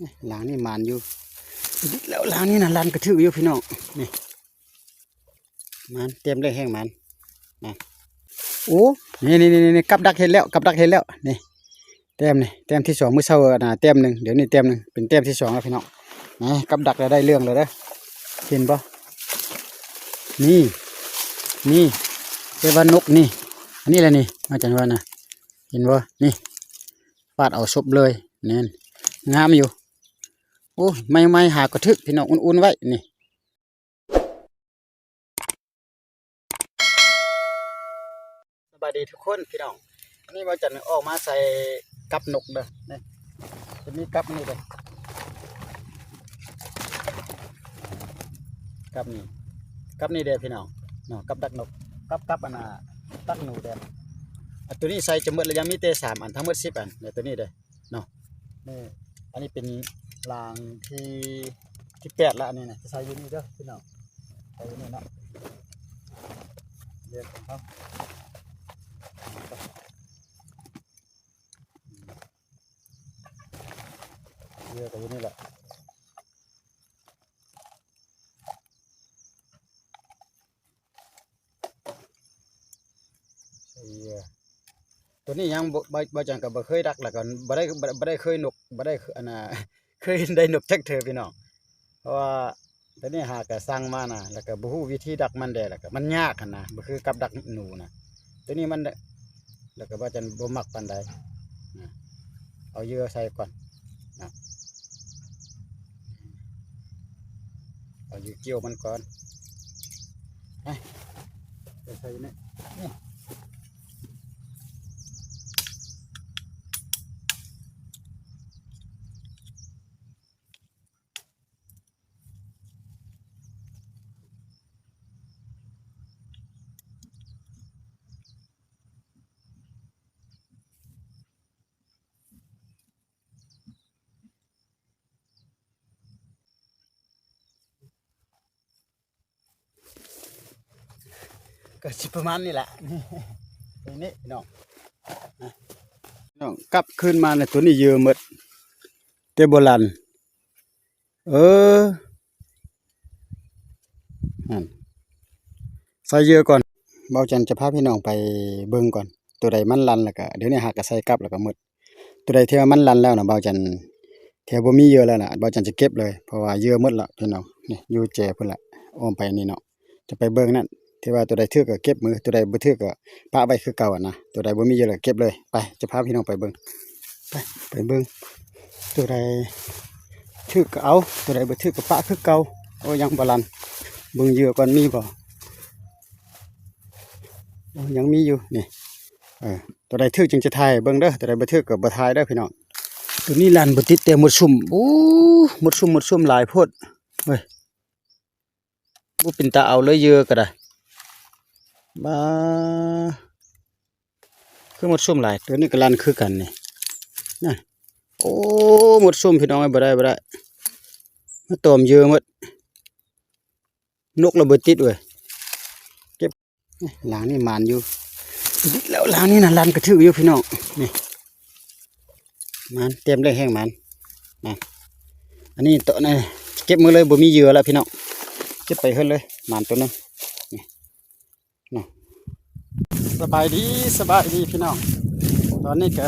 ນີ້ ລາງນີ້ໝານຢູ່ ຕິດແລ້ວ ລາງນີ້ນະ ລານກະຖືກຢູ່ພີ່ນ້ອງ ນີ້ ໝານ ແຕ້ມແລກແຮງໝານ ນະ ໂອ້ ນີ້ໆໆໆ ກັບດັກເຫັນແລ້ວ ກັບດັກເຫັນແລ້ວ ນີ້ ແຕ້ມນີ້ ແຕ້ມທີສອງ ມື້ເຊົ້ານະ ແຕ້ມໜຶ່ງ ດຽວນີ້ແຕ້ມໜຶ່ງ ເປັນແຕ້ມທີສອງແລ້ວພີ່ນ້ອງ ນີ້ ກັບດັກແລ້ວ ໄດ້ເລື່ອງແລ້ວເດີ ເຫັນບໍ່ ນີ້ ນີ້ ແຕ່ວ່ານົກນີ້ ອັນນີ້ແຫຼະນີ້ ອາຈານວ່ານະ ເຫັນບໍ່ ນີ້ ຟາດເອົາສົບເລີຍ ແມ່ນ ງາມຢູ່ ໂອ້ຍ ໃໝ່ໆ ຫາກະຖືກພີ່ນ້ອງ ອຸ່ນໆ ໄວ້ ນີ້. ສະບາຍດີທຸກຄົນພີ່ນ້ອງ ອັນນີ້ບ່າວຈັນອອກມາໃສ່ກັບນົກເດີ ນີ້ ຈະມີກັບນີ້ເດີ ກັບນີ້ ກັບນີ້ເດີພີ່ນ້ອງເນາະ ກັບດັກນົກ ກັບ ກັບອັນນ່າ ດັກໜູເດີ ອັນໂຕນີ້ໃສ່ຈະໝົດແລ້ວ ຍັງມີແຕ່ສາມອັນ ທັງໝົດສິບອັນ ແລ້ວໂຕນີ້ເດີ ເນາະ ນີ້ ອັນນີ້ເປັນລາງທີ ທີແປດລະ ອັນນີ້ນະ ຈະໃສ່ຢູ່ນີ້ເດີພີ່ນ້ອງ ໃສ່ຢູ່ນີ້ເນາະ ເລື່ອງຂອງເຮົາ ເລື່ອງກະຢູ່ນີ້ແຫຼະ. ໂຕນີ້ຍັງບໍ່ ບໍ່ ບໍ່ຈັງກະບໍ່ເຄີຍດັກ ແລ້ວກະບໍ່ໄດ້ ບໍ່ ບໍ່ໄດ້ເຄີຍນົກ ບໍ່ໄດ້ ອັນນ່າ ເຄີຍໄດ້ນົກຈັກເທື່ອພີ່ນ້ອງ ເພາະວ່າໂຕນີ້ຫາກະສັ່ງມານະ ແລ້ວກະບໍ່ຮູ້ວິທີດັກມັນແດ່ ແລ້ວກະມັນຍາກຫັ້ນນະ ບໍ່ຄືກັບດັກໜູນະ ໂຕນີ້ມັນ ແລ້ວກະວ່າຈັ່ງບໍ່ມັກປານໃດນະ ເອົາເຫຍື່ອໃສ່ກ່ອນນະ ເອົາເຫຍື່ອກ່ຽວມັນກ່ອນ ໄປ ໄປໃສ່ນີ້ ນີ້. ກະຊິປະມານນີ້ລະ ນີ້ ນີ້ພີ່ນ້ອງ ພີ່ນ້ອງ ກັບຄືນມາແລ້ວ ໂຕນີ້ເຫຍື່ອໝົດ ແຕ່ບໍ່ລັ່ນ ເອີ ຫັ້ນ ໃສ່ເຫຍື່ອກ່ອນ ບ່າວຈັນຈະພາພີ່ນ້ອງໄປເບິ່ງກ່ອນ ໂຕໃດມັນລັ່ນແລ້ວກະ ດຽວນີ້ຫາກະໃສ່ກັບແລ້ວກະໝົດ ໂຕໃດທີ່ວ່າມັນລັ່ນແລ້ວນະ ບ່າວຈັນ ທີ່ວ່າບໍ່ມີເຫຍື່ອແລ້ວນະ ບ່າວຈັນຈະເກັບເລີຍ ເພາະວ່າເຫຍື່ອໝົດລະພີ່ນ້ອງ ນີ້ຢູ່ແຈພຸ້ນລະ ອ້ອມໄປນີ້ເນາະ ຈະໄປເບິ່ງນັ້ນ ທີ່ວ່າໂຕໃດຖືກກະເກັບມື ໂຕໃດບໍ່ຖືກກະປະໄວ້ຄືເກົ່າຫັ້ນນະ ໂຕໃດບໍ່ມີເຫຍື່ອກະເກັບເລີຍ ໄປ ຈະພາພີ່ນ້ອງໄປເບິ່ງ ໄປ ໄປເບິ່ງ ໂຕໃດຖືກກະເອົາ ໂຕໃດບໍ່ຖືກກະປະຄືເກົ່າ ໂອ້ ຍັງບໍ່ລັ່ນ ເບິ່ງເຫຍື່ອກ່ອນ ມີບໍ່ ໂອ້ ຍັງມີຢູ່ນີ້ ເອີ ໂຕໃດຖືກຈຶ່ງຈະຖ່າຍໃຫ້ເບິ່ງເດີ ໂຕໃດບໍ່ຖືກກະບໍ່ຖ່າຍເດີພີ່ນ້ອງ ໂຕນີ້ລັ່ນບໍ່ຕິດແຕ່ໝົດຊຸ່ມ ໂອ້ ໝົດຊຸ່ມ ໝົດຊຸ່ມຫຼາຍໂພດເວີຍ ບໍ່ເປັນຕາເອົາເລີຍເຫຍື່ອກະໄດ້ ບາ ຄືໝົດຊຸ່ມຫຼາຍ ໂຕນີ້ກະລັ່ນຄືກັນນີ້ ນະ ໂອ້ ໝົດຊຸ່ມພີ່ນ້ອງເອີຍ ບໍ່ໄດ້ ບໍ່ໄດ້ ມາຕອມເຫຍື່ອໝົດ ນົກລະບໍ່ຕິດເວີຍ ເກັບ ລາງນີ້ໝານຢູ່ ຕິດແລ້ວ ລາງນີ້ນະ ລັ່ນກະຖືກຢູ່ພີ່ນ້ອງ ນີ້ ໝານ ແຕ້ມແລກແຮງໝານ ນະ ອັນນີ້ໂຕນີ້ ເກັບໝົດເລີຍ ບໍ່ມີເຫຍື່ອລະພີ່ນ້ອງ ເກັບໄປເຮືອນເລີຍ ໝານໂຕໜຶ່ງ ນີ້ ເນາະ ສະບາຍດີ ສະບາຍດີພີ່ນ້ອງ ຕອນນີ້ກະ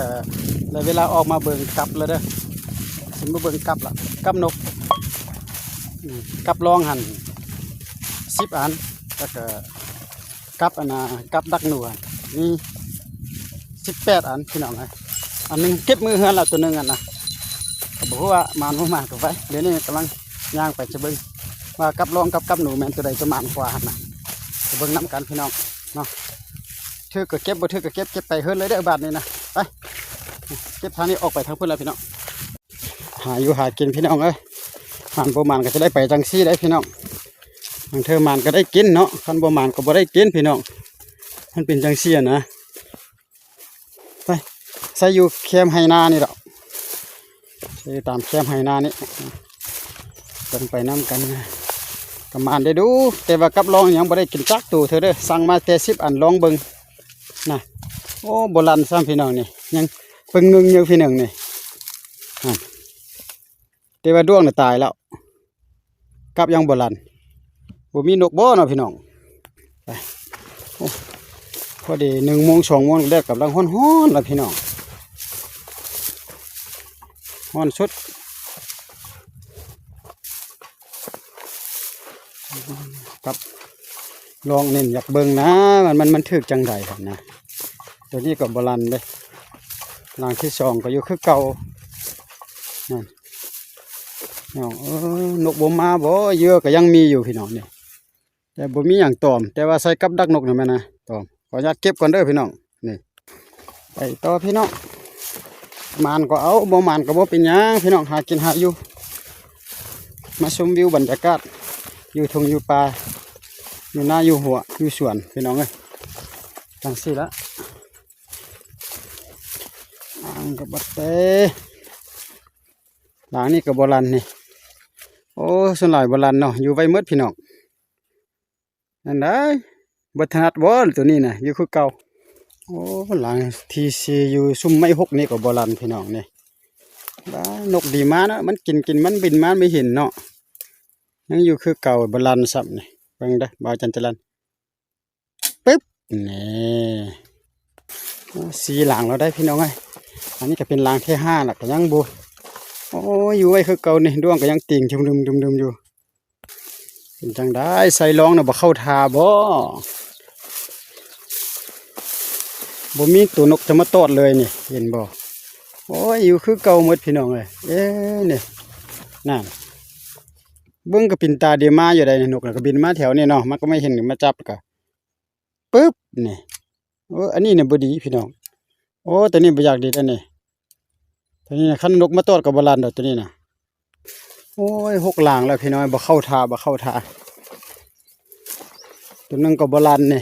ໄດ້ເວລາອອກມາເບິ່ງກັບແລ້ວເດີ ຊິມາເບິ່ງກັບລະ ກັບນົກ ອືມ ກັບລອງຫັ້ນສິບອັນ ແລ້ວກະກັບອັນນ່າ ກັບດັກໜູຫັ້ນມີສິບແປດອັນພີ່ນ້ອງເອີຍ ອັນໜຶ່ງເກັບມື້ເຮືອນລະ ໂຕໜຶ່ງຫັ້ນນະ ກະບໍ່ຮູ້ວ່າໝານບໍ່ໝານກະໄປ ດຽວນີ້ກຳລັງຍ່າງໄປຈະເບິ່ງວ່າກັບລອງກັບກັບໜູແມ່ນໂຕໃດຈະໝານກວ່າຫັ້ນນະ ໄປເບິ່ງນຳກັນພີ່ນ້ອງເນາະ ຖືກກະເກັບ ບໍ່ຖືກກະເກັບ ເກັບໄປເຮືອນເລີຍເດີບາດນີ້ນະ ໄປ ເກັບທາງນີ້ອອກໄປທາງພຸ້ນລະພີ່ນ້ອງ ຫາຢູ່ຫາກິນພີ່ນ້ອງເອີຍ ໝານບໍ່ໝານກະຈະໄດ້ໄປຈັ່ງຊີ້ໄດ໋ພີ່ນ້ອງ ບາງເທື່ອໝານກະໄດ້ກິນເນາະ ຄັນບໍ່ໝານກະບໍ່ໄດ້ກິນພີ່ນ້ອງ ມັນເປັນຈັ່ງຊີ້ຫັ້ນນະ ໄປ ໃສ່ຢູ່ແຄມໄຮ່ນານີ້ດອກ ໃສ່ຕາມແຄມໄຮ່ນານີ້ ເບິ່ງໄປນຳກັນນະ ກະໝານໄດ້ດູ ແຕ່ວ່າກັບລອງຍັງບໍ່ໄດ້ກິນຈັກໂຕເທື່ອເດີ ສັ່ງມາແຕ່ສິບອັນລອງເບິ່ງນະ ໂອ້ ບໍ່ລັ່ນຊ້ຳພີ່ນ້ອງນີ້ ຍັງເບິ່ງງຶງຢູ່ພີ່ນ້ອງນີ້ ຫັ້ນ ແຕ່ວ່າດວງນະຕາຍແລ້ວ ກັບຍັງບໍ່ລັນ. ບໍ່ມີນົກບໍ່ເນາະພີ່ນ້ອງ. ໄປ ໂອ້ ພໍດີໜຶ່ງໂມງ ສອງໂມງ ແດດກຳລັງຮ້ອນໆລະພີ່ນ້ອງ ຮ້ອນສຸດ. ກັບລອງເນັ້ນຢາກເບິ່ງນະ ມັນ ມັນ ມັນຖືກຈັ່ງໃດຫັ້ນນະ. ໂຕນີ້ກໍບໍ່ລັນເດ້ ຫຼັງທີສອງກໍຢູ່ຄືເກົ່າ. ນັ້ນ ນ້ອງເອີຍ ນົກບໍ່ມາບໍ່? ເຫຍື່ອກໍຍັງມີຢູ່ພີ່ນ້ອງນີ້ ແຕ່ບໍ່ມີຫຍັງຕອມ. ແຕ່ວ່າໃສ່ກັບດັກນົກນີ້ແມ່ນນະຕອມ. ຂໍອະນຸຍາດເກັບກ່ອນເດີພີ່ນ້ອງ. ນີ້ ໄປຕໍ່ພີ່ນ້ອງ ໝານກໍເອົາ ບໍ່ໝານກໍບໍ່ເປັນຫຍັງພີ່ນ້ອງ ຫາກິນຫາຢູ່. ມາຊົມວິວບັນຍາກາດຢູ່ທົ່ງຢູ່ປ່າ ຢູ່ນາຢູ່ຮົ້ວຢູ່ສວນພີ່ນ້ອງເອີຍ. ຈັ່ງຊີ້ລະ ອ່າງກໍບັດເຕ ຫຼັງນີ້ກໍບໍ່ລັນນີ້. ໂອ້ ສ່ວນຫຼາຍບໍ່ລັນເນາະ ຢູ່ໄວໝົດພີ່ນ້ອງ. ອັນໃດ ບໍ່ຖະໜັດບໍ່ ໂຕນີ້ນະ ຢູ່ຄືເກົ່າ. ໂອ້ ຫຼັງທີສີ່ ຢູ່ຊຸມໄມ້ຫົກນີ້ກໍບໍ່ລັນພີ່ນ້ອງນີ້. ບ້າ ນົກດີມາເນາະ ມັນກິນ ກິນ ມັນບິນມາ ໄມ່ເຫັນເນາະ ຍັງຢູ່ຄືເກົ່າ ບໍ່ລັນຊ້ຳນີ້. ເບິ່ງເດີ ບ່າວຈັນຈະລັນ ປຶບ ນີ້ ໂອ້ ສີ່ຫຼັງແລ້ວໄດ໋ພີ່ນ້ອງເອີຍ. ອັນນີ້ກໍເປັນຫຼັງທີຫ້າລະ ກໍຍັງບໍ່ ໂອ້ຍ ຢູ່ໄວ້ຄືເກົ່ານີ້ ດວງກໍຍັງຕີງຊຶມໆໆຢູ່. ເປັນຈັ່ງໃດ ໃສ່ລອງນະ ບໍ່ເຂົ້າທ່າບໍ່? ບໍ່ມີໂຕນົກຈະມາຕອດເລີຍນີ້ ເຫັນບໍ່? ໂອ້ຍ ຢູ່ຄືເກົ່າໝົດພີ່ນ້ອງເອີຍ. ເອີ ນີ້ ນັ້ນ ເບິ່ງກໍປິ່ນຕາດີມາຢູ່ໃດ໋ ນົກນະກໍບິນມາແຖວນີ້ເນາະ ມັນກໍມາເຫັນມາຈັບ ແລ້ວກໍປຶບ ນີ້. ໂອ້ ອັນນີ້ນະບໍ່ດີພີ່ນ້ອງ. ໂອ້ ໂຕນີ້ບໍ່ຢາກດີແລ້ວນີ້. ໂຕນີ້ນະ ຄັນນົກມາຕອດກໍບໍ່ລັນດອກໂຕນີ້ນະ. ໂອ້ຍ ຫົກຫຼັງແລ້ວພີ່ນ້ອງ ບໍ່ເຂົ້າທ່າ ບໍ່ເຂົ້າທ່າ. ໂຕໜຶ່ງກໍບໍ່ລັນນີ້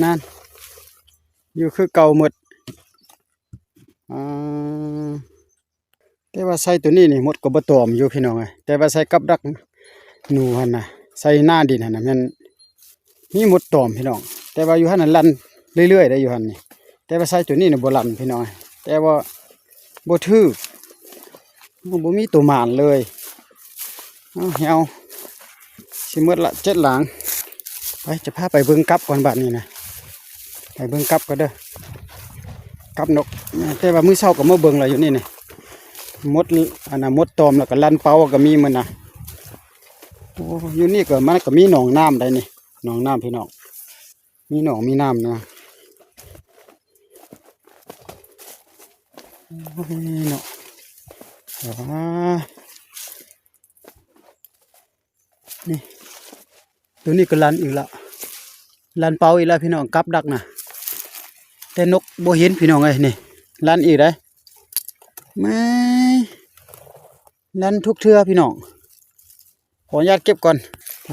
ນັ້ນ ຢູ່ຄືເກົ່າໝົດ. ອ່າ ແຕ່ວ່າໃສ່ໂຕນີ້ນີ້ ມົດກໍບໍ່ຕອມຢູ່ພີ່ນ້ອງເອີຍ. ແຕ່ວ່າໃສ່ກັບດັກໜູຫັ້ນນະ ໃສ່ໜ້າດິນຫັ້ນນະ ແມ່ນມີມົດຕອມພີ່ນ້ອງ. ແຕ່ວ່າຢູ່ຫັ້ນນະລັນເລື້ອຍໆໄດ໋ ຢູ່ຫັ້ນນີ້. ແຕ່ວ່າໃສ່ໂຕນີ້ນະບໍ່ລັນພີ່ນ້ອງ ແຕ່ວ່າບໍ່ຖືກ ບໍ່ມີໂຕໝານເລີຍ. ເອົາ ເຮົາຊິໝົດລະ ເຈັດຫຼັງ. ໄປ ຈະພາໄປເບິ່ງກັບກ່ອນບາດນີ້ນະ ໄປເບິ່ງກັບກ່ອນເດີ ກັບນົກ. ແຕ່ວ່າມື້ເຊົ້າກໍມາເບິ່ງແລ້ວຢູ່ນີ້ນີ້ ມົດ ອັນນະ ມົດຕອມ ແລ້ວກໍລັນເປົາກໍມີມື້ນະ. ໂອ້ ຢູ່ນີ້ກໍມັນກໍມີໜອງນ້ຳໄດ໋ນີ້ ໜອງນ້ຳພີ່ນ້ອງ ມີໜອງມີນ້ຳນະ. ໂອ້ຍເນາະ ວ້າ ນີ້ ໂຕນີ້ກໍລັນອີກລະ ລັນເປົາອີກລະພີ່ນ້ອງ ກັບດັກນະ. ແຕ່ນົກບໍ່ເຫັນພີ່ນ້ອງເອີຍ ນີ້ ລັນອີກໄດ໋ ແມ່ ລັນທຸກເທື່ອພີ່ນ້ອງ. ຂໍອະນຸຍາດເກັບກ່ອນ ໄປ.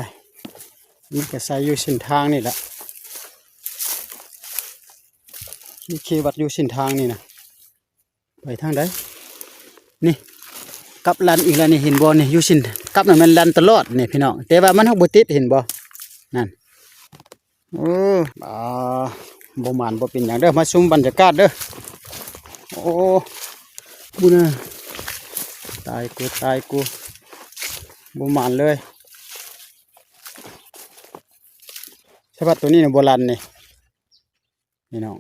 ນີ້ກໍໃສ່ຢູ່ເສັ້ນທາງນີ້ລະ ມີເຂດວັດຢູ່ເສັ້ນທາງນີ້ນະ. ໄປທາງໃດ? ນີ້ ກັບລັນອີກແລ້ວນີ້ ເຫັນບໍ່ນີ້? ຢູ່ເສັ້ນກັບນັ້ນແມ່ນລັນຕະຫຼອດນີ້ພີ່ນ້ອງ ແຕ່ວ່າມັນຫາກບໍ່ຕິດ ເຫັນບໍ່? ນັ້ນ ເອີ ອ່າ ບໍ່ໝານບໍ່ເປັນຫຍັງເດີ ມາຊົມບັນຍາກາດເດີ. ໂອ້ ບຸນນະ ຕາຍກູ ຕາຍກູ ບໍ່ໝານເລີຍ. ສະພັດໂຕນີ້ນະ ບໍ່ລັນນີ້ ພີ່ນ້ອງ.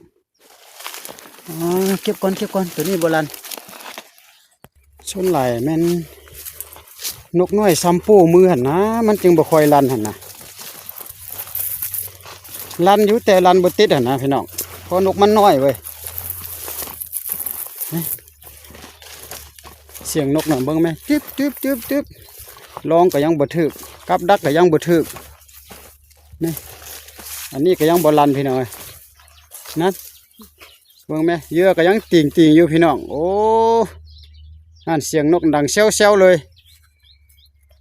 ອ່າ ເກັບກ່ອນ ເກັບກ່ອນ ໂຕນີ້ບໍ່ລັນ. ສ່ວນຫຼາຍແມ່ນນົກນ້ອຍຊຳໂປ້ມືຫັ້ນນະ ມັນຈຶ່ງບໍ່ຄ່ອຍລັນຫັ້ນນະ. ລັນຢູ່ແຕ່ລັນບໍ່ຕິດຫັ້ນນະພີ່ນ້ອງ ເພາະນົກມັນນ້ອຍເວີ້ຍ. ສຽງນົກນະ ເບິ່ງແມະ ຕຶບ ຕຶບ ຕຶບ ຕຶບ. ລອງກໍຍັງບໍ່ຖືກ ກັບດັກກໍຍັງບໍ່ຖືກ. ນີ້ ອັນນີ້ກໍຍັງບໍ່ລັນພີ່ນ້ອງເອີຍ. ນັ້ນ ເບິ່ງແມະ ເຫຍື່ອກໍຍັງຕີງໆຢູ່ພີ່ນ້ອງ. ໂອ້ ນັ້ນ ສຽງນົກດັງແຊວໆເລີຍ.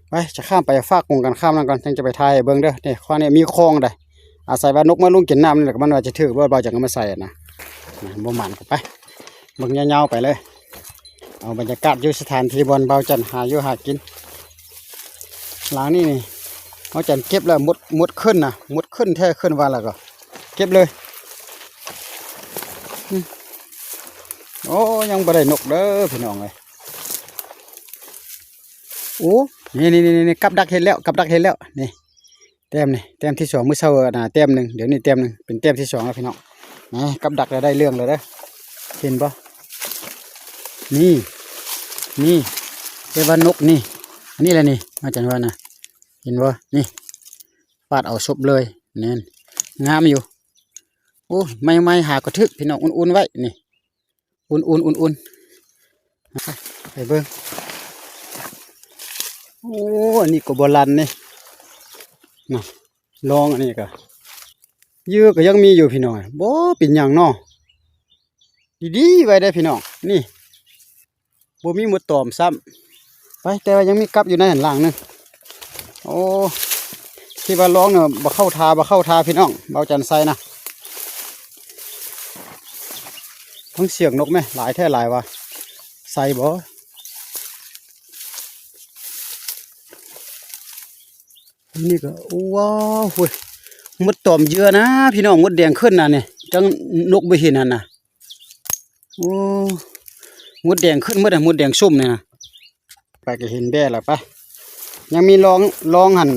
ໄປ ຈະຂ້າມໄປຟາກກົງກັນຂ້າມນັ້ນກ່ອນ ຈັ່ງຈະໄປຖ່າຍໃຫ້ເບິ່ງເດີ. ນີ້ ຂ້າງນີ້ມີຄອງໃດ໋ ອາໄສວ່ານົກມາລົງກິນນ້ຳນີ້ແຫຼະ ມັນວ່າຈະຖືກບໍ່ ບ່າວຈັນກໍມາໃສ່ນະ. ນະ ບໍ່ໝານກໍໄປ ເບິ່ງຍາວໆໄປເລີຍ. ເອົາບັນຍາກາດຢູ່ສະຖານທີ່ບ່ອນບ່າວຈັນຫາຢູ່ຫາກິນ. ຫຼັງນີ້ນີ້ ບ່າວຈັນເກັບແລ້ວ ມົດ ມົດຂຶ້ນນະ ມົດຂຶ້ນແທ້ຂຶ້ນວ່າແລ້ວກໍເກັບເລີຍ. ອືມ ໂອ້ ຍັງບໍ່ໄດ້ນົກເດີພີ່ນ້ອງເອີຍ. ໂອ້ ນີ້ໆໆໆ ກັບດັກເຫັນແລ້ວ ກັບດັກເຫັນແລ້ວ ນີ້ ແຕ້ມນີ້ ແຕ້ມທີສອງ ມື້ເຊົ້ານະ ແຕ້ມໜຶ່ງ ດຽວນີ້ແຕ້ມໜຶ່ງ ເປັນແຕ້ມທີສອງແລ້ວພີ່ນ້ອງ. ນີ້ ກັບດັກແລ້ວ ໄດ້ເລື່ອງແລ້ວເດີ ເຫັນບໍ່? ນີ້ ນີ້ ແຕ່ວ່ານົກນີ້ ອັນນີ້ແຫຼະນີ້ ອາຈານວ່ານະ ເຫັນບໍ່? ນີ້ ຟາດເອົາສົບເລີຍ ແມ່ນ ງາມຢູ່. ໂອ້ຍ ໃໝ່ໆ ຫາກໍຖືກ ພີ່ນ້ອງ ອຸ່ນໆໄວ້ນີ້ ອຸ່ນໆໆ ໄປເບິ່ງ. ໂອ້ ອັນນີ້ກໍບໍ່ລັ່ນນີ້ນະ ລອງອັນນີ້ກໍ ເຫຍື່ອກໍຍັງມີຢູ່ພີ່ນ້ອງ. ບໍ່ເປັນຫຍັງເນາະ ດີໆໄວ້ເດ້ພີ່ນ້ອງ ນີ້ ບໍ່ມີມົດຕອມຊ້ຳ ໄປ ແຕ່ວ່າຍັງມີກັບຢູ່ໃນຫັ້ນຫຼັງໜຶ່ງ. ໂອ້ ທີ່ວ່າລອງນະ ບໍ່ເຂົ້າທ່າ ບໍ່ເຂົ້າທ່າພີ່ນ້ອງ ເບົາຈັນໃສ່ນະ. ຟັງສຽງນົກແມ ຫຼາຍແທ້ຫຼາຍວ່າ ໃສ່ບໍ່? ນີ້ກໍ ວ້າວ ໂອ້ຍ ມົດຕອມເຫຍື່ອນະພີ່ນ້ອງ ມົດແດງຂຶ້ນນະນີ້ ຈັ່ງນົກບໍ່ເຫັນຫັ້ນນະ. ໂອ້ ມົດແດງຂຶ້ນໝົດ ມົດແດງຊຸ່ມນີ້ນະ ໄປກໍເຫັນແບ້ແລ້ວ ໄປ ຍັງມີລອງ ລອງຫັ້ນ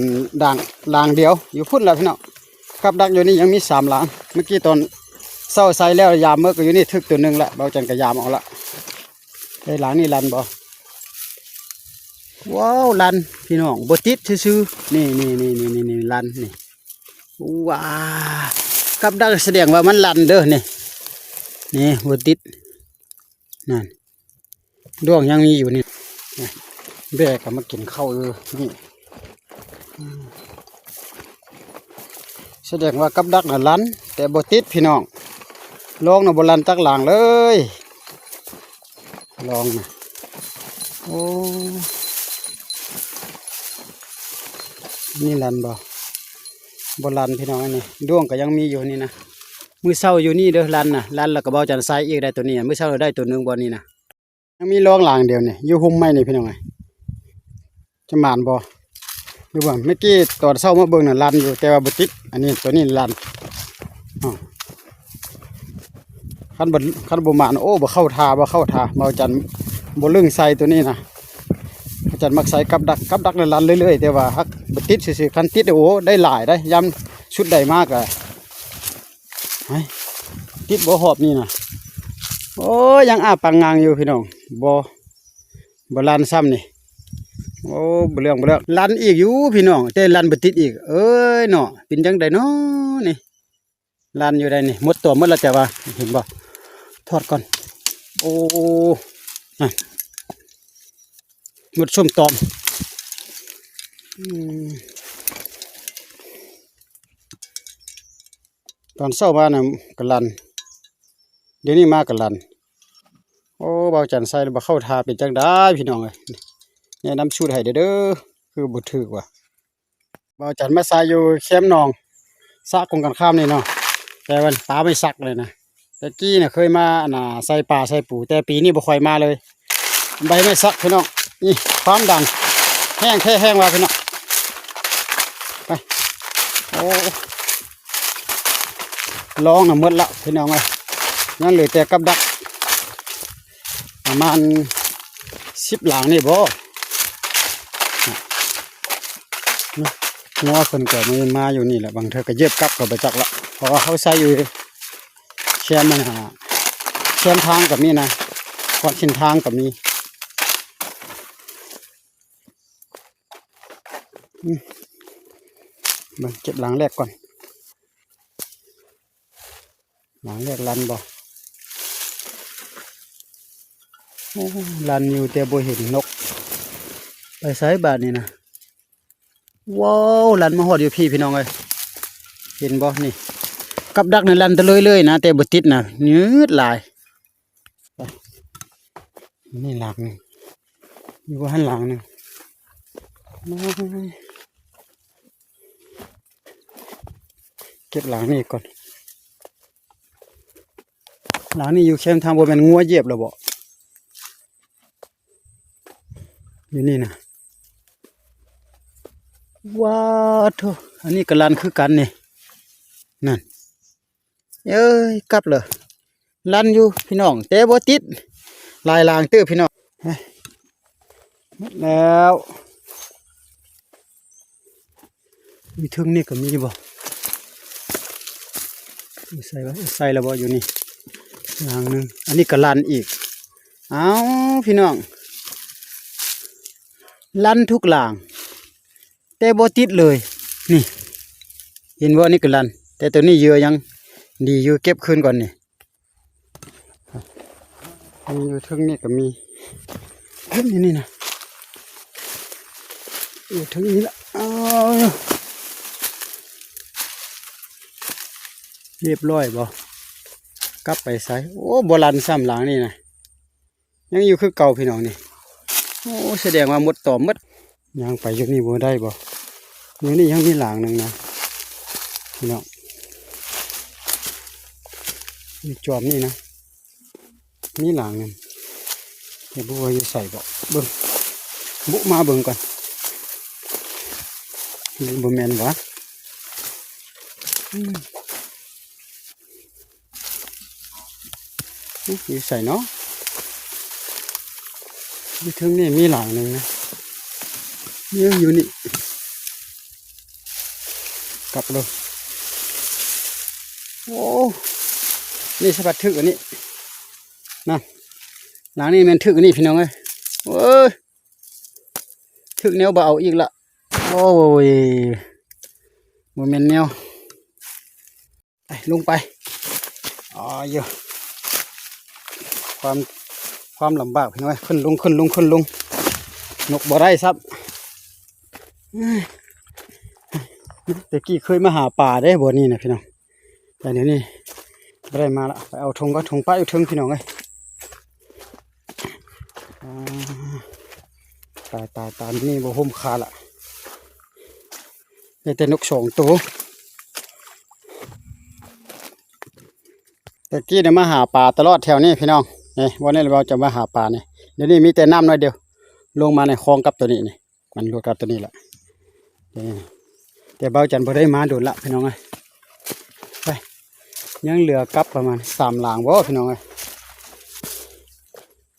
ດ່າງ ລາງດຽວຢູ່ພຸ້ນລະພີ່ນ້ອງ. ກັບດັກຢູ່ນີ້ຍັງມີສາມລາງ ເມື່ອກີ້ຕອນເຊົ້າໃສ່ແລ້ວ ຍາມເມື່ອກໍຢູ່ນີ້ ຖືກຕົວໜຶ່ງລະ ເບົາຈັນກໍຍາມເອົາລະ. ເອີ ລາງນີ້ລັ່ນບໍ່? ວ້າວ ລັ່ນພີ່ນ້ອງ ບໍ່ຕິດຊື່ໆ ນີ້ໆໆໆ ນີ້ ລັ່ນນີ້. ວ້າ ກັບດັກສະແດງວ່າມັນລັ່ນເດີ ນີ້ ນີ້ ບໍ່ຕິດ ນັ້ນ ດ້ວງຍັງມີຢູ່ນີ້ ແບ້ກໍມາກິນເຂົ້າຢູ່ນີ້. ສະແດງວ່າກັບດັກນະລັ່ນ ແຕ່ບໍ່ຕິດພີ່ນ້ອງ ລອງນະບໍ່ລັ່ນຈັກລາງເລີຍ ລອງນະ. ໂອ້ ນີ້ລັ່ນບໍ່? ບໍ່ລັ່ນພີ່ນ້ອງ ອັນນີ້ ດ້ວງກໍຍັງມີຢູ່ນີ້ນະ. ມື້ເຊົ້າຢູ່ນີ້ເດີ ລັ່ນນະ ລັ່ນແລ້ວກໍເບົາຈັນໃສ່ອີກໄດ້ຕົວນີ້ ມື້ເຊົ້າໄດ້ຕົວໜຶ່ງບ່ອນນີ້ນະ. ຍັງມີລອງລາງດຽວນີ້ ຢູ່ຮົ່ມໄມ້ນີ້ພີ່ນ້ອງເອີຍ ຈະໝານບໍ່ ຫຼືບໍ່? ເມື່ອກີ້ຕອນເຊົ້າມາເບິ່ງນະ ລັ່ນຢູ່ ແຕ່ວ່າບໍ່ຕິດ. ອັນນີ້ ຕົວນີ້ລັ່ນ ອ້າວ ຄັນບໍ່ ຄັນບໍ່ໝານ ໂອ້ ບໍ່ເຂົ້າທ່າ ບໍ່ເຂົ້າທ່າ ເບົາຈັນບໍ່ລຶ້ງໃສ່ຕົວນີ້ນະ. ເບົາຈັນມັກໃສ່ກັບດັກ ກັບດັກນະ ລັ່ນເລື້ອຍໆ ແຕ່ວ່າຫາກບໍ່ຕິດຊື່ໆ ຄັນຕິດ ໂອ້ ໄດ້ຫຼາຍໄດ໋ ຍາມຊຸດໃດມາກະ ຫາຍ ຕິດບໍ່ຮອບນີ້ນະ? ໂອ້ຍ ຍັງອ້າປາກງາງຢູ່ພີ່ນ້ອງ ບໍ່ ບໍ່ລັ່ນຊ້ຳນີ້. ໂອ້ ບໍ່ເລື່ອງ ບໍ່ເລື່ອງ ລັ່ນອີກຢູ່ພີ່ນ້ອງ ແຕ່ລັ່ນບໍ່ຕິດອີກ ເອີຍເນາະ ເປັນຈັ່ງໃດເນາະນີ້? ລັ່ນຢູ່ໃດນີ້ ມົດຕົວໝົດແລ້ວ ແຕ່ວ່າເຫັນບໍ່? ຖອດກ່ອນ ໂອ້ ນັ້ນ ມົດຊຸ່ມຕອມ ອືມ. ຕອນເຊົ້າມານະກໍລັ່ນ ດຽວນີ້ມາກໍລັ່ນ. ໂອ້ ເບົາຈັນໃສ່ແລ້ວບໍ່ເຂົ້າທ່າ ເປັນຈັ່ງໃດພີ່ນ້ອງເອີຍ? ແນະນຳສູດໃຫ້ແດ່ເດີ ຄືບໍ່ຖືກວ່າ. ເບົາຈັນມາໃສ່ຢູ່ແຄມໜອງ ສະກົງກັນຂ້າມນີ້ເນາະ ແຕ່ວ່າປາໄມ້ສັກເລີຍນະ. ແຕ່ກີ້ນະເຄີຍມາ ອັນນ່າ ໃສ່ປາໃສ່ປູ ແຕ່ປີນີ້ບໍ່ຄ່ອຍມາເລີຍ. ໃບໄມ້ສັກພີ່ນ້ອງ ນີ້ຄວາມດັງ ແຮງແທ້ແຮງວ່າພີ່ນ້ອງ ໄປ. ໂອ້ ລອງນະໝົດລະພີ່ນ້ອງເອີຍ ຍັງເຫຼືອແຕ່ກັບດັກ ປະມານສິບຫຼັງນີ້ບໍ? ງົວເພິ່ນກໍມາຢູ່ນີ້ແຫຼະ ບາງເທື່ອກໍຢຽບກັບກໍບໍ່ຈັກລະ ເພາະວ່າເຮົາໃສ່ຢູ່ ແຄມມັນຫາ ແຄມທາງກໍມີນະ ຄອນເສັ້ນທາງກໍມີ. ອືມ ເບິ່ງເກັບຫຼັງແລກກ່ອນ ຫຼັງແລກລັ່ນບໍ່? ໂອ້ ລັ່ນຢູ່ແຕ່ບໍ່ເຫັນນົກ ໄປໃສບາດນີ້ນະ? ວ້າວ ລັ່ນມາຮອດຢູ່ພີ້ພີ່ນ້ອງເອີຍ ເຫັນບໍ່ນີ້? ກັບດັກນີ້ລັ່ນຕະເລີຍເລີຍນະ ແຕ່ບໍ່ຕິດນະ ຍືດຫຼາຍ. ນີ້ຫຼັງໜຶ່ງ ຢູ່ບໍ່ຫັ້ນຫຼັງໜຶ່ງ ເກັບຫຼັງນີ້ກ່ອນ. ຫຼັງນີ້ຢູ່ແຄມທາງ ບໍ່ແມ່ນງົວຢຽບແລ້ວບໍ? ຢູ່ນີ້ນະ ວ້າໂທ້ ອັນນີ້ກໍລັ່ນຄືກັນນີ້ ນັ້ນ ເອີຍ ກັບເລີຍ ລັ່ນຢູ່ພີ່ນ້ອງ ແຕ່ບໍ່ຕິດ ຫຼາຍຫຼັງເຕີບພີ່ນ້ອງ. ເອີຍ ໝົດແລ້ວ ຢູ່ເທິງນີ້ກໍມີບໍ່? ຢູ່ໃສວະ? ໃສ່ແລ້ວບໍ່? ຢູ່ນີ້ຫຼັງໜຶ່ງ. ອັນນີ້ກໍລັນອີກ. ອ້າວ ພີ່ນ້ອງ ລັນທຸກຫຼັງ ແຕ່ບໍ່ຕິດເລີຍ. ນີ້ ເຫັນບໍ່? ນີ້ກໍລັນ ແຕ່ໂຕນີ້ເຫຍື່ອຍັງດີຢູ່. ເກັບຄືນກ່ອນນີ້. ມີຢູ່ເທິງນີ້ກໍມີ ເທິງນີ້ນະ ຢູ່ເທິງນີ້ລະ. ເອົາ ຮຽບຮ້ອຍບໍ່? ກັບໄປໃສ? ໂອ້ ບໍ່ລັນຊ້ຳຫຼັງນີ້ນະ ຍັງຢູ່ຄືເກົ່າພີ່ນ້ອງນີ້. ໂອ້ ສະແດງວ່າມົດຕອມໝົດ. ຍ່າງໄປຢູ່ນີ້ບໍ່ໄດ້ບໍ່? ຢູ່ນີ້ຍັງມີຫຼັງໜຶ່ງນະພີ່ນ້ອງ ຢູ່ຈອມນີ້ນະ ມີຫຼັງໜຶ່ງ ແຕ່ບໍ່ຮູ້ວ່າຢູ່ໃສບໍ່. ເບິ່ງ ບຸມາເບິ່ງກ່ອນ. ບໍ່ແມ່ນຫວາ? ອືມ ຢູ່ໃສເນາະ? ຢູ່ເທິງນີ້ມີຫຼັງໜຶ່ງນະ ນີ້ ຢູ່ນີ້ ກັບເລີຍ. ໂອ້ ນີ້ສະພັດຖືກອັນນີ້ນະ ຫຼັງນີ້ແມ່ນຖືກອັນນີ້ພີ່ນ້ອງເອີຍ. ໂອ້ຍ ຖືກແນວບໍ່ເອົາອີກລະ. ໂອ້ຍ ບໍ່ແມ່ນແນວ. ໄປ ລົງໄປ. ອໍ ຢູ່ ຄວາມ ຄວາມລຳບາກພີ່ນ້ອງເອີຍ ຂຶ້ນລົງ ຂຶ້ນລົງ ຂຶ້ນລົງ. ນົກບໍ່ໄດ້ຊ້ຳ. ແຕ່ກີ້ເຄີຍມາຫາປາເດ້ບ່ອນນີ້ນະພີ່ນ້ອງ ແຕ່ດຽວນີ້ບໍ່ໄດ້ມາລະ. ໄປເອົາຖົງກ່ອນ ຖົງປະຢູ່ເທິງພີ່ນ້ອງເອີຍ. ອາ ຕາຍ ຕາຍ ຕາຍ ມື້ນີ້ບໍ່ຫົ່ມຄາລະ. ໄດ້ແຕ່ນົກສອງໂຕ. ແຕ່ກີ້ນະມາຫາປາຕະຫຼອດແຖວນີ້ພີ່ນ້ອງ. ນີ້ ບ່ອນນີ້ລະ ເຮົາຈະມາຫາປານີ້. ດຽວນີ້ມີແຕ່ນ້ຳໜ້ອຍດຽວ ລົງມາໃນຄອງກັບໂຕນີ້ນີ້ ມັນຫຼວດກັບໂຕນີ້ລະ. ນີ້ ແຕ່ເບົາຈັນບໍ່ໄດ້ມາດົນລະພີ່ນ້ອງເອີຍ. ໄປ ຍັງເຫຼືອກັບປະມານສາມຫຼັງບໍ່ພີ່ນ້ອງເອີຍ?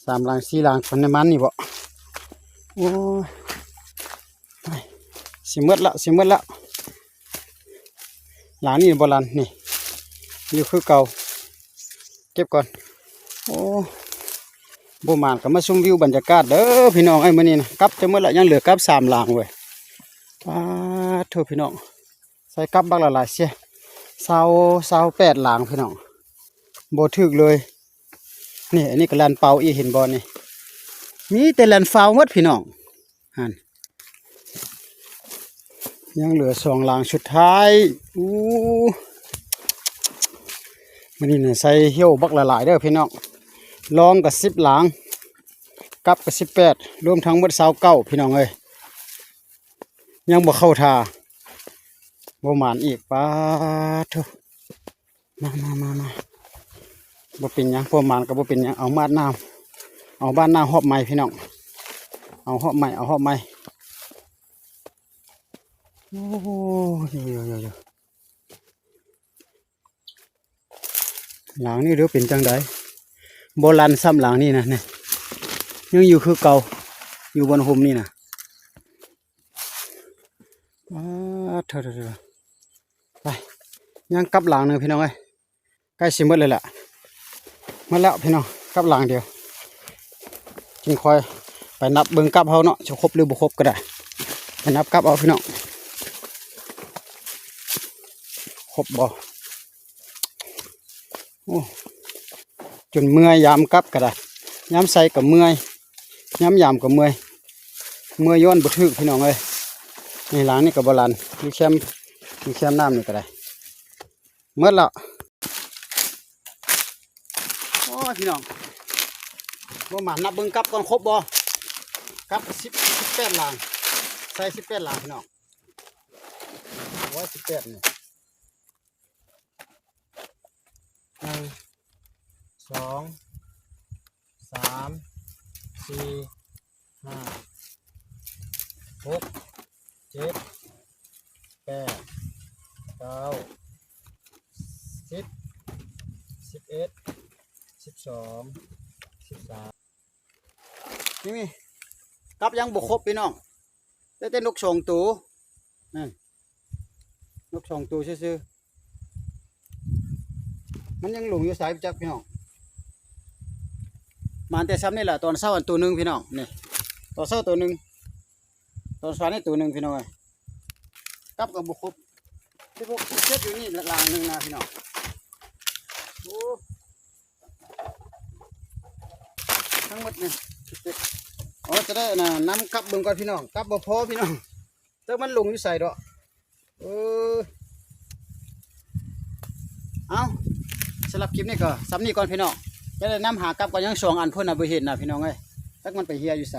ສາມຫຼັງ ສີ່ຫຼັງ ປະມານນີ້ບໍ່? ໂອ້ຍ ໄປ ຊິໝົດລະ ຊິໝົດລະ. ຫຼັງນີ້ບໍ່ລັນ ນີ້ ຢູ່ຄືເກົ່າ. ເກັບກ່ອນ. ໂອ້ ບໍ່ໝານກໍມາຊົມວິວບັນຍາກາດເດີພີ່ນ້ອງເອີຍ. ມື້ນີ້ນະ ກັບຈະໝົດລະ ຍັງເຫຼືອກັບສາມຫຼັງເວີຍ. ປາດໂທ້ພີ່ນ້ອງ ໃສ່ກັບບັກຫຼາຍໆ ຊາວ ຊາວແປດຫຼັງພີ່ນ້ອງ ບໍ່ຖືກເລີຍ. ນີ້ ອັນນີ້ກໍລັນເປົ່າອີກ ເຫັນບໍ່ນີ້? ມີແຕ່ລັນຟາວໝົດພີ່ນ້ອງ. ຫັ້ນ ຍັງເຫຼືອສອງຫຼັງສຸດທ້າຍ. ອູ້ ມື້ນີ້ນະໃສ່ຫ່ຽວບັກຫຼາຍໆເດີພີ່ນ້ອງ. ລອງກໍສິບຫຼັງ ກັບກໍສິບແປດ ລວມທັງໝົດຊາວເກົ້າພີ່ນ້ອງເອີຍ. ຍັງບໍ່ເຂົ້າທ່າ ບໍ່ໝານອີກ. ປາດໂທ້ ມາ ມາ ມາ ມາ. ບໍ່ເປັນຫຍັງ ບໍ່ໝານກໍບໍ່ເປັນຫຍັງ. ເອົາບາດໜ້າ ເອົາບາດໜ້າຮອບໃໝ່ພີ່ນ້ອງ. ເອົາຮອບໃໝ່ ເອົາຮອບໃໝ່. ໂອ້ ໂຢ ໂຢ ໂຢ ໂຢ. ຫຼັງນີ້ເດີເປັນຈັ່ງໃດ? ບໍ່ລັນຊ້ຳຫຼັງນີ້ນະ ນີ້ ຍັງຢູ່ຄືເກົ່າ ຢູ່ບ່ອນຮົ່ມນີ້ນະ. ປາດໂທ້ ໄປ ຍັງກັບຫຼັງໜຶ່ງພີ່ນ້ອງເອີຍ. ໃກ້ຊິໝົດເລີຍລະ ໝົດແລ້ວພີ່ນ້ອງ ກັບຫຼັງດຽວ. ຈຶ່ງຄ່ອຍໄປນັບເບິ່ງກັບເຮົາເນາະ ຊິຄົບຫຼືບໍ່ຄົບກໍໄດ້. ໄປນັບກັບເອົາພີ່ນ້ອງ ຄົບບໍ່? ໂອ້ ຈົນເມື່ອຍ ຍາມກັບກໍໄດ້ ຍາມໃສ່ກໍເມື່ອຍ ຍາມຢາມກໍເມື່ອຍ ເມື່ອຍຍ້ອນບໍ່ຖືກພີ່ນ້ອງເອີຍ. ນີ້ຫຼັງນີ້ກໍບໍ່ລັນ ຢູ່ແຄມ ຢູ່ແຄມນ້ຳນີ້ກໍໄດ້ ໝົດແລ້ວ. ໂອ້ຍ ພີ່ນ້ອງ ບໍ່ມານັບເບິ່ງກັບກ່ອນ ຄົບບໍ່? ກັບສິບ ສິບແປດຫຼັງ ໃສ່ສິບແປດຫຼັງພີ່ນ້ອງ. ໂອ້ຍ ສິບແປດນີ້ ໜຶ່ງ ສອງ ສາມ ສີ່ ຫ້າ ຫົກ ເຈັດ ແປດ ເກົ້າ ສິບ ສິບເອັດ ສິບສອງ ສິບສາມ. ນີ້ ກັບຍັງບໍ່ຄົບພີ່ນ້ອງ ໄດ້ແຕ່ນົກສອງໂຕ ນັ້ນ ນົກສອງໂຕຊື່ໆ ມັນຍັງຫຼົງຢູ່ໃສຈັກພີ່ນ້ອງ. ມາແຕ່ຊ່ຳນີ້ລະ ຕອນເຊົ້າອັນໂຕໜຶ່ງພີ່ນ້ອງ ນີ້ ຕອນເຊົ້າໂຕໜຶ່ງ ຕອນສາຍນີ້ໂຕໜຶ່ງພີ່ນ້ອງເອີຍ. ກັບກໍບໍ່ຄົບ ສິບຫົກ ສິບເຈັດ ຢູ່ນີ້ລາງໜຶ່ງນະພີ່ນ້ອງ. ໂອ້ ທັງໝົດນີ້ ໂອ້ ຈະໄດ້ນະ ນຳກັບເບິ່ງກ່ອນພີ່ນ້ອງ ກັບບໍ່ພໍພີ່ນ້ອງ ຈັກມັນຫຼົງຢູ່ໃສດອກ. ເອີ ເອົາ ສຳລັບຄລິບນີ້ກໍຊ່ຳນີ້ກ່ອນພີ່ນ້ອງ ຈະໄດ້ນຳຫາກັບກ່ອນ ຍັງສອງອັນພຸ້ນນະ ບໍ່ເຫັນນະພີ່ນ້ອງເອີຍ ຈັກມັນໄປເຮ່ຍຢູ່ໃສ.